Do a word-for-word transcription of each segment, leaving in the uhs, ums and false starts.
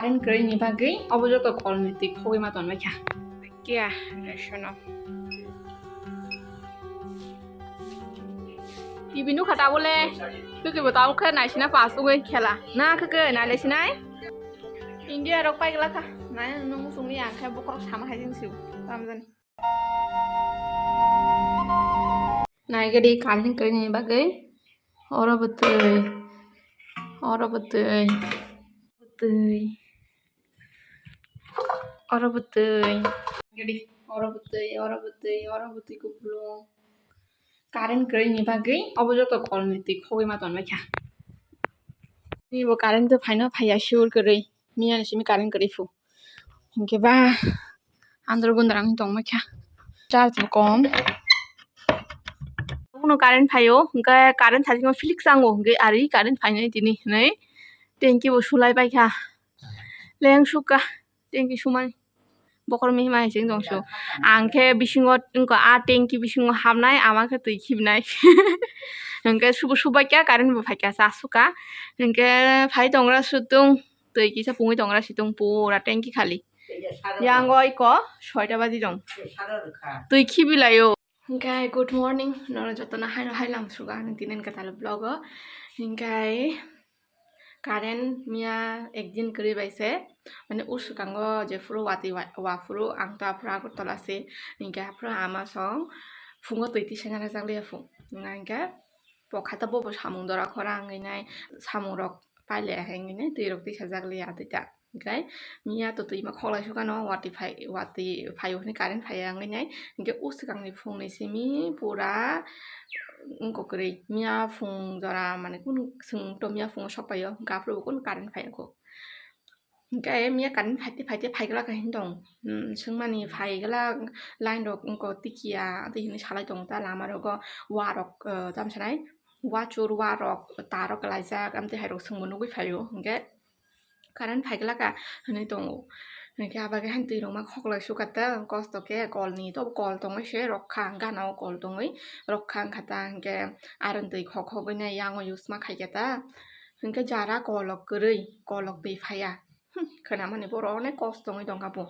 Current kwrwi ni bagwi obo joto kol ni twi khogwi ma tonwi kha. Kya, reshono. T V nukha tabole. Kwkwi bo tabuk khe naisina pass wngwi khela. Na kwkwi naile sinai? India rok paigla kha. Nai nung sungni ang khe bokrok sama hai jing siu. Tamjani. Naigadi current kwrwi ni bagwi. Oro bwtwi. Oro bwtwi. Bwtwi. Oro bwtwi. Gadi, oro bwtwi, oro bwtwi, oro bwtwi kupulung. Current kwrwi ni bagwi obo joto kol ni twi khogwi ma tonwi kha. Ni bo current to phaino phaiya sure kwrwi. Miya ni simi current kwrwi phu. Hinkhe ba andro gundra wng tongma kha. Charge bo kom. Uno current phaio, hinkhe current thajima filik chango, hinkhe ari current phainai tini hinwi. Tanki bo sulai pai kha. Leng sukha, tanki sumai. Bokor mihima hai sing tong su. Ang khe bisingo wngkha a tanki bisingo hapnai, ama khe twi khibnai. Hinkhe subu subai kha, current bo phai kha, cha sukha. Hinkhe phai tongra sutung, twi kisa pungwi tongra situng pura tanki khali. Yang oi ko soita baji jong. Twi khibi laio. Hinkhe good morning, nono jotono haino hai lang suga ani tinen katal vlog o. Hinkhe current miya ekdin kwrwi bai se, mane u swkango jephuru watwi wa-, waphuru ang to aphuru Agartala se, hinkhe aphuru ama song phungo twi tisa nana jak liya phu. Hinkhe pokha ta bobo samung dora khora wngwi nai, samung rok paile hai wngwi nai, twi rok tisa jak liya twi ta. Hinkhe miya to twi ma khoklai sukha no, watwi phai, watwi phaio hwnwi current phaiya wngwi nai. Hinkhe u swkangni phungni simi pura wngkok kwrwi. Miya phung jora mane kunu chwng to miya phungo sok paio, hinkhe aphuru bo kunu current phaiya kho. Hinkhe miya current phaite phaite phaiglak hinwi tong. Hmm, swngmani phaiglak line rok wngkok tikiya twi hinwi salai tongo ta lama rogo wa rok, eh, tamo sanai wa chur wa rok tar rok kwlaijak amtwi hai rok swngbo nugwi phaio. Hinkhe current phaiglak ka hinwi tongo. Hinkhe abagwi haino twi rok ma khoklai sukha ta kosto khe kol ni to kol tongwi se rok kha gana o kol tongwi rok kha wngkha ta hinkhe aro twi khok khogwi nai yango use ma khaikha ta. Hinkhe jara kolok kwrwi, kolok twi phaiya. Hmm, khwnamani borok onek kosto wngwi tongkha bo.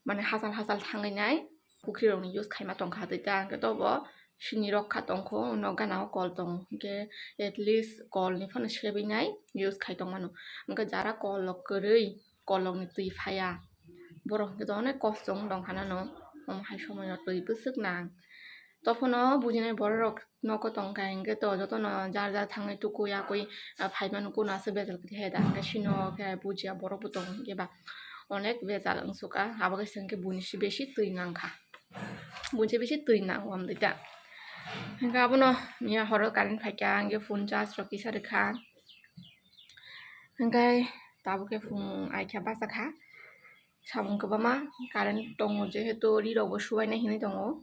Mane hachal hachal thangwi nai pukhri rokni use khaima tongkha twi ta. Hinkhe tobo sini rok kha tongkho, no gana o kol tongo. Hinkhe at least kol ni phano sebwi nai use khai tongmano. Hinkhe jara kolok kwrwi, kolokni twi phaiya. Borok hinkhe to onek kosto wng tongkha nano. Omo hai somoio twi bwswk nang. Tophono bujinai borok rok nogo tongkha hinkhe to jotono jar jar thangwi tukui yakui, ah, phaimano kuno aswk bejal kwrwi hai da hinkhe sino khe bujiya borok bo tongo hinkhe ba onek bejal wngsukha abo khe se hinkhe buini se besi twi nangkha buini se besi twi nango amtwi ta hinkhe abono miya horo current phaikha hinkhe phone charge rok kisa rwkha hinkhe tabuk khe phung aikha bachakha samung kwbangma current tongo jehetu ri rok bo subaina hinwi tongo.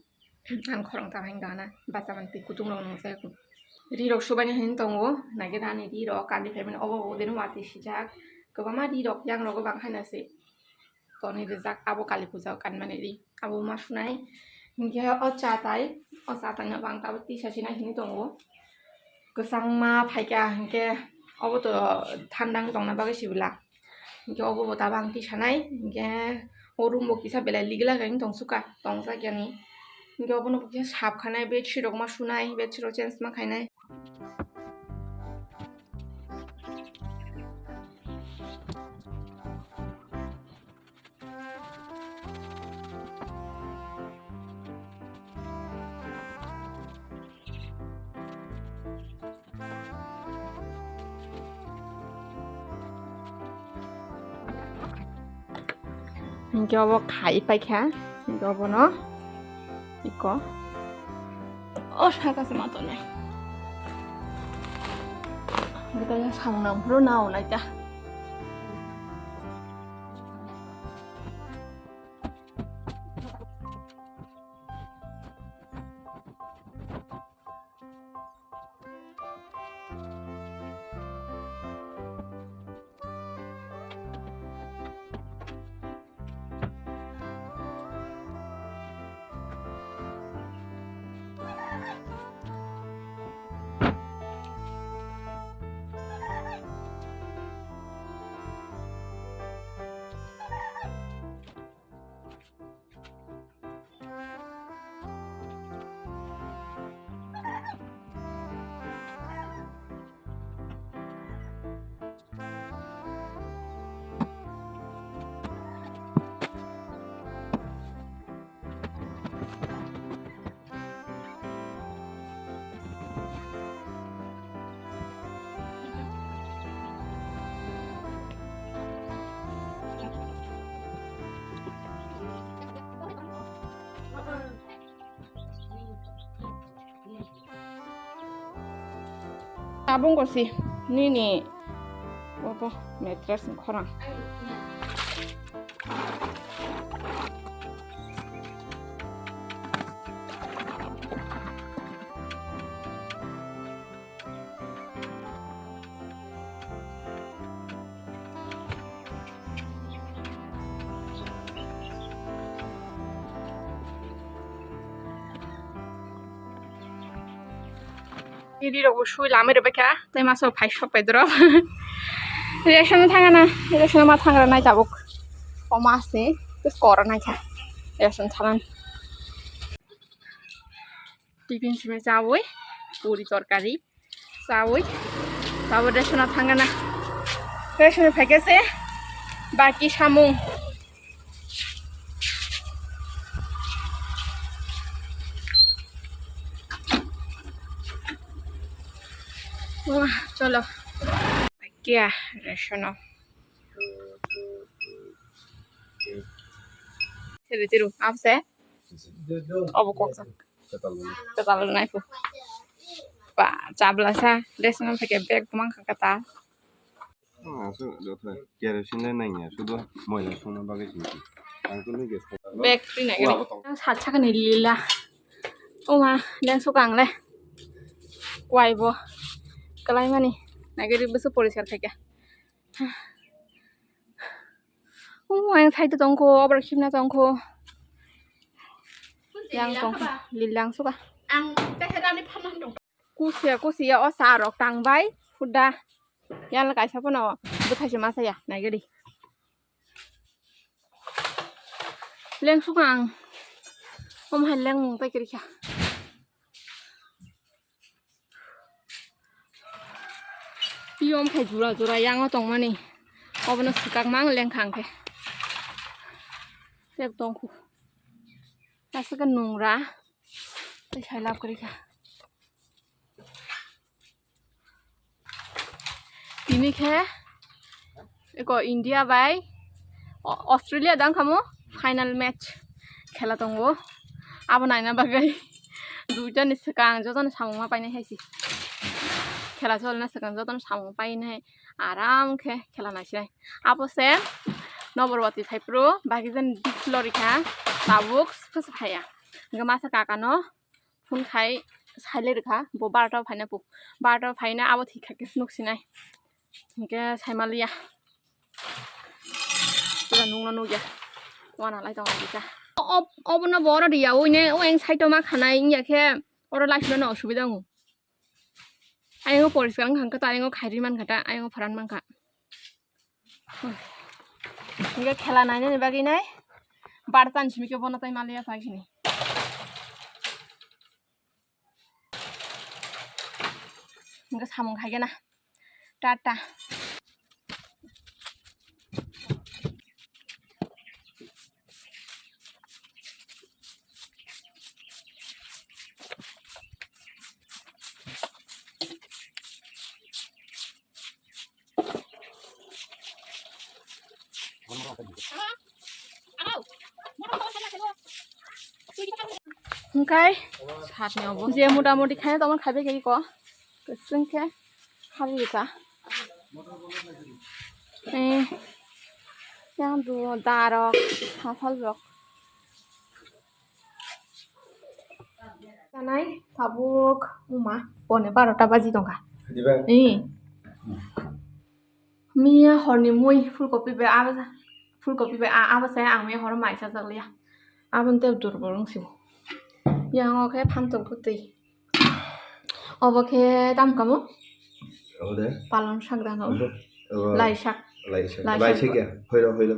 Ang khorang ta hang dana basa man twi kutung rok nung sai. Ri rok subani hin tongo, nage dani ri rok kandi phaimani obo obo deno watwi sijak. Kwbangma ri rok yang rogo bang haina se. Toni rijak abo kali puja o kanmani ri. Abo ma sunai. Hinkhe o cha tai, o cha tai no bang tabo tisa sina hini tongo. Kwchangma phaikha hinkhe obo to thandang tongna bagwi sibila. Hinkhe obo bo tabang tisanai, hinkhe o room bo kisa belai ligila khe tongsuka, tongsa kiyani. Hinkhe obono bo kisa sap khanai, bedsheet rok ma sunai, bedsheet rok change ma khainai. Hinkhe obo khai paikha, hinkhe obono iko o saka se ma tongnai. Hinkhe samung nang phuru nao naita. Tabung gosi nini obo mattress ni khorang. Iri rok bo sui lamai rwbaikha, tei masa phai sok pai dorop. Ration thangana, ration ma thangra nai tabuk. Oma se, tus kora nai kha. Ration thanan. Tiffin simi chawi, puri torkari chawi, tabuk ration thangana. Ration phaikha se, baki samung. Wah, cholo. Kia, ration. Tiru, tiru, abse. Obo koksa. Kwtal nai phu. Ba, chabla sa, ration phaikha bag mang kha kwtal. Ah, so, joto kerosene le nang ya, sudo moila songna bagwi sini. Ang to nige. Bag free nai gari. Ang sat sakani lila. Oma, leng suka ang le. Kwai bo. Kalai mani. Nai gari busu poriskar khaikha. Oh, ang side tongkho, obo khimna tongkho. Yang tongkho, lilang suka. Ang teherani phanan dong. Kusia, kusia, o sa rok tang bai, huda. Yang le kaisa pono, bwthai se masa ya, nai gari. Leng suka ang. Om hai leng mung tai kiri kha. Yom khe jura jura yango tongmani. Obono swkak mang lengkha ang khe. Tep tongkhu. Aswk nungra. Tei sai lab kwrwi kha. Tini khe eko India bai O-, Australia dang khamu final match khela tongo. Abo naina bagwi duitani swkang jotono samung ma painai hai se. Khela cholna swkang jotono samung painai aram khe khela naisinai. Abo se Noborwati Thaipro bagwi jen big lorry kha tabuk swpha swphaya. Hwnkhe masa kakano phone khai sailai rwkha, bo barota phaina pu-, barota phaina abo thik kha khe nuk sinai. Hwnkhe saimaliya. Pura nungno nukya. Wana lai tongo kisa. Ob-, obono bo oro riya, oine, o eng side o ma khanai, wngya khe oro lai sino no osubida wngo. Ayang o poriskar wngkha, wngkha ta, ayang o khairwi mankha ta, ayang o pharan mankha. Hwnkhe khela nainani bagwi nai bartan simi khe bono tai maliya phai sini. Hwnkhe samung khaigena. Tata. Hwnkhe satni obo je mota moti khaina tongma khaibai khe iko kwchwng khe habwi rwkha. Eh, yang duo da rok, safal rok. Tanai tabuk uma pone barota baji tongkha. Diba? Eh. Miya horni mui fulkopi bai abo, fulkopi bai a-, abo se ang miya horo mai chajakliya. Aboni tei durbol wngsibo. Yang o khe phantok bwtwi. Obo khe tam kamo? Obo de? Palon sak da no. Obo, obo lai sak. Lai sak. Lai sak. Lai sak ya. Hoilo, hoilo.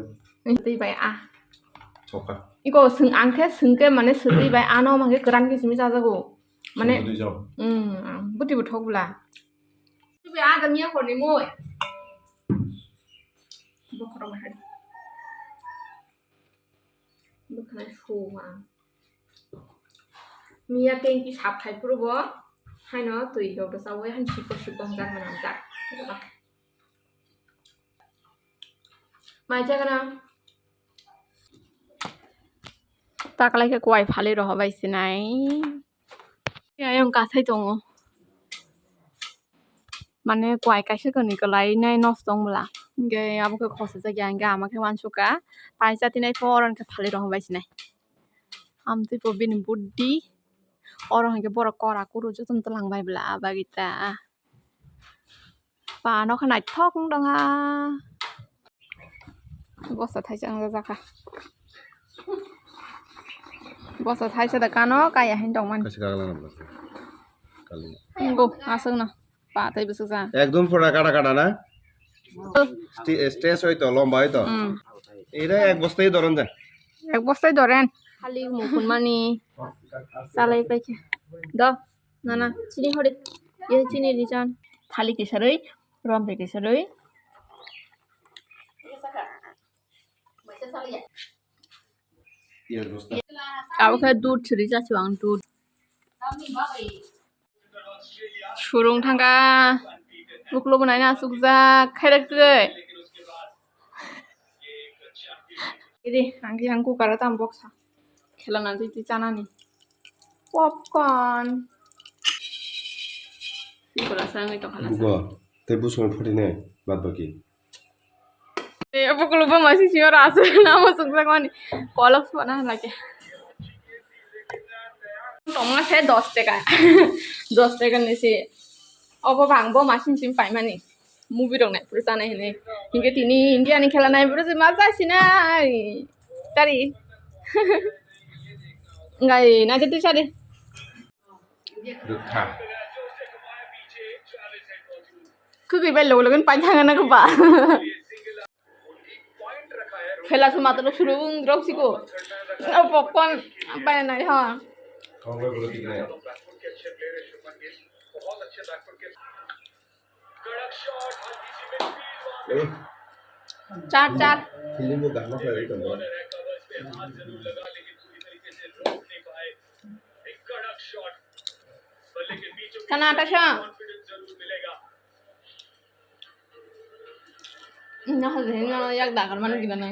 Twi bai a. Choka. Iko swng ang khe swng khe mane swtwi bai ano mangke kwran khe simi chajago. Mane. Swtwi jok. Hmm, ang bwtwi bo thok bwla. Twi bai a da miya horni mui. Bokhorok hai. Bwkhwnai su ang. Miya tengki sap khai phuru bo haino twi rok rwchawi haino sipor sipor jak manam jak. Mai jak na. Taklai khe kuai phalwi rohobai sinai. Ayang kasai tongo. Mane kwai kaisa kwnwi kwlai nai nosto wng bwla. Hinkhe abo khe khosajak ya, hinkhe ama khe uansukha. Paisa tinai pho oro hinkhe phalwi rw bai sinai. Amtwi po bini buddi. Oro hinkhe borok kora kuru jotono twlang bai bwla, ah, bagwi ta. Pano khe naithok wng tongha. Bosta thaisa wng jakha. Bosta thaisa da kano kaya hin tongmani. Kaisa kagla na bosta. Kali. Ngo, aswk no. Pa tei bwswk ja. Ekdom pura kada kada na? Sti-, stage hoito, lomba hoito. Hmm. Ere ek bostai doron ja. Ek bostai doren. Khali mukhunmani. Salai paikha. Do, nana, chini hori. Ye chini rijan. Thali kisaroi, rom bai kisaroi. Abo khe dud siri chasio ang dud. Surung thangkha. Uklobo naina asukjak khairak twi. Iri, ang khe ang cooker o tamo boksa. Khela na twi twi chanani. Popcorn. Iko rasa ang ito khala sa. Bugo, tei busung phuti nai, bad baki. Eh, bukulu bo masi simi oro aswk namo sukjak mani. Kolok sona lage. Tongma se dos taka. Dos taka ni se. Obo bang bo masi simi paimani. Movie rok nai puru chanai hinui. Hinkhe tini India ni khela nai puru se ma jasinai. Tari. Ngai na jati sari. Rwkha. Kwkwi bai logo logo ni paithak na kwba. Khela suma tolo surung drop siko. O popcorn bai nai ha. Kongoi bolo tiknai. Eh. Char, char. Film bo gana khlai tong. Kana ta sa? Na ha, na yak dagar man gila na.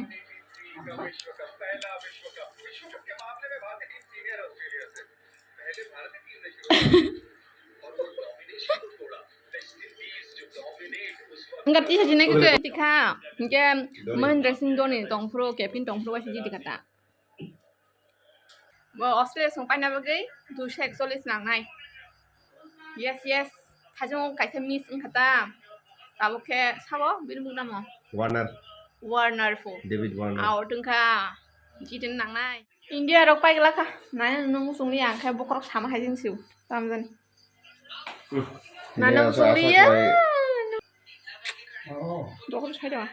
Enggak, tisa jinai ke tikha. Enggak, main dressing doni tongphuru, kepin tongphuru, wasi jidi kata. Bo Australia song paina bagwi duiso ekchollis nangnai. Yes, yes. Thajong kaisa miss wngkha ta. Tabuk khe sabo bini mung namo? Warner. Warner fo. David Warner. Ao tongkha. Jidin nangnai. India rok paigla kha. Nai nung sungli ang khe bokrok sama hai jing siu. Tamjani. Hmm. Nai nung sungli ya. Bokrok sai da.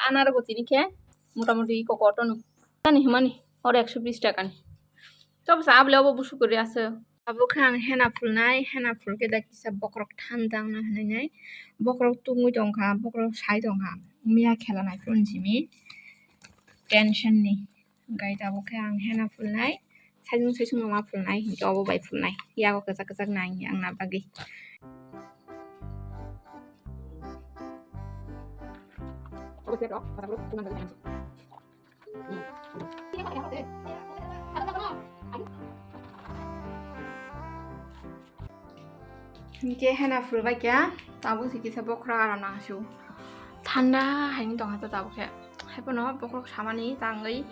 Anargo tini khe motamoti koko tono. Ani himani oro ekso bish taka ni. Tobo sa abole obo busu kori ase. Abo khe ang hena phulnai, hena phul khe da kisa bokrok thandang na hinui nai. Bokrok tungui tongkha, bokrok sai tongkha. Miya khela nai phuru simi tension ni. Gai tabuk khe ang hena phulnai, saisung saisung ma phulnai, hinkhe obo bai phulnai, yago kwchak kwchak nai ang na bagwi. Hinkhe hena phulbai kha, tabuk se kisa bokhorok aram nang su. Thanda hai wng tongkha tabuk khe. Haiphano bokhorok samani tangwi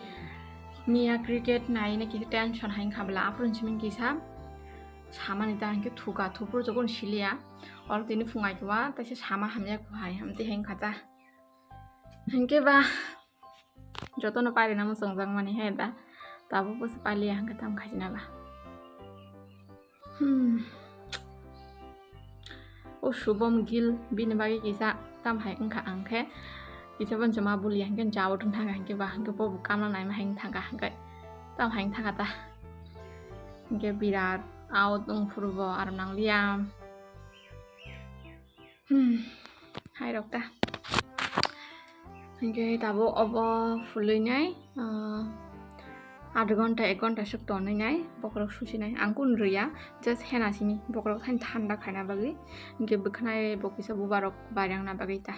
miya cricket nai na kisa tension hai wngkha bwla. Aphuru simi kisa samani ta hinkhe thuka thupuru jokon siliya. Oro tini phung ai khe wa, taisa sama hamya kho hai, hamtwi hai wngkha ta. Hinkhe ba. Jotono pairina muchungjak mani he da. Tabuk bwsa pailiya hwnkhe tamo khaisina ba. Hmm. O Shubham Gill bini bagwi kisa tam hai wngkha ang khe. Kisa bo chuma buliya hwnkhe jao thung thangkha hwnkhe ba hwnkhe bo bo kamla naima hai wng thangkha hwnkhe tam hai wng thangkha ta. Hwnkhe birat out wng phuru bo aram nangliya. Hmm, hai rok ta. Hingke tabuk obo phulwi nai, ah, adh ghonta, ek ghonta swk tonwi nai, bokhorok susi nai. Ang kunu rwya, just hena simi, bokhorok thaini thanda khaina bagwi. Hingke bwkhanai bo kisa bubarok bairangna bagwi ta.